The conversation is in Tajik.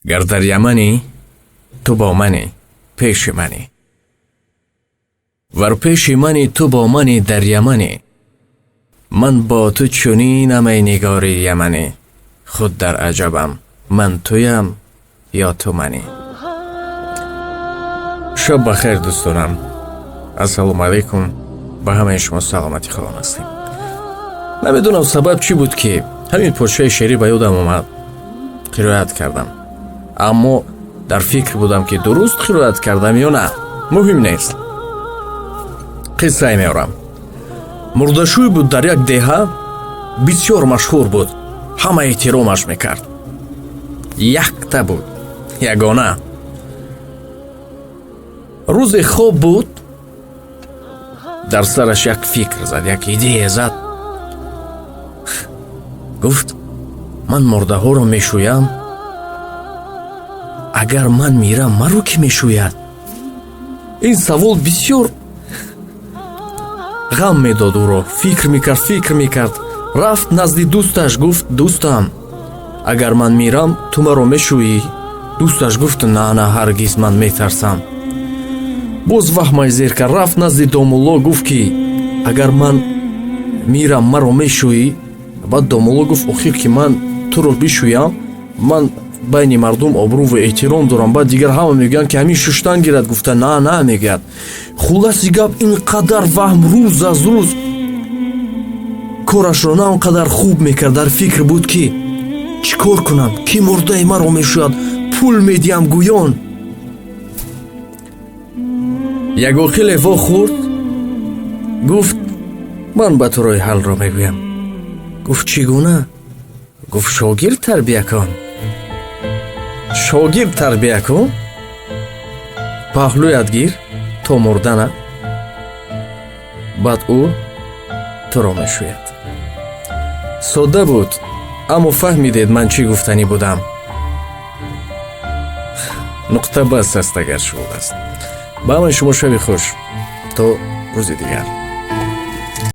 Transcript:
Гар дар Яманӣ, ту бо манӣ, пеши манӣ. Вар пеши манӣ, ту бо манӣ, дар Яманӣ. Ман бо ту чунинам, эй нигори яманӣ. Худ дар аҷабам, ман туям ё ту манӣ. Шаб бахайр, дӯстонам. Ассалому алайкум. Ба ҳамаи шумо саломатӣ хоҳон ҳастем. Намедонам, сабаб чӣ буд, ки ҳамин порчаи шеърӣ ба ёдам омад, қироат кардам, аммо дар фикр будам, ки дуруст қироат кардам ё на. Муҳим нест. Қиссае меорам. Мурдашӯй буд дар як деҳа, бисёр машҳур буд, ҳама эҳтиромаш мекард. Якта буд, ягона. Рӯзе хоб буд, дар сараш як фикр зад, як идея зад. Гуфт: «Ман мурдаҳоро мешӯям, агар ман мирам, маро кӣ мешӯяд?» Ин савол бисёр ғам медод ӯро. Фикр мекард, фикр мекард, рафт назди дӯсташ, гуфт: «Дӯстам, агар ман мирам, ту маро мешӯӣ?» Дӯсташ гуфт: «На, на, ҳаргиз, ман метарсам». Боз ваҳмай зер кард, рафт назди домулло, гуфт ки агар ман мирам, маро мешӯӣ? Баъд домулло гуфт: «Охир ки ман туро бишӯям, ман байни мардум обрӯву эҳтиром дорам, баъд дигар ҳама мегӯянд, ки ҳамин шуштан гирад», гуфта, «на, на», мегӯяд. Хулоси гап, ин қадар ваҳм, рӯз аз рӯз корашро на он қадар хуб мекард. Дар фикр буд, ки чӣ кор кунам, ки мурдаи маро мешӯяд, пул медиҳам гӯён. Як оқиле вохӯрд, гуфт: «Ман ба ту роҳи ҳалро мегӯям». Гуфт: «Чӣ гуна?» Гуфт: «Шогирд тарбия кун, шогирд тарбия кун, паҳлӯят гир то мурдана, баъд ӯ туро мешӯяд». Содда буд, аммо фаҳмидед, ман чӣ гуфтанӣ будам. Нуқта бас аст, агар шуғл аст. Ба ҳамаи шумо шаби хуш, то рӯзи дигар.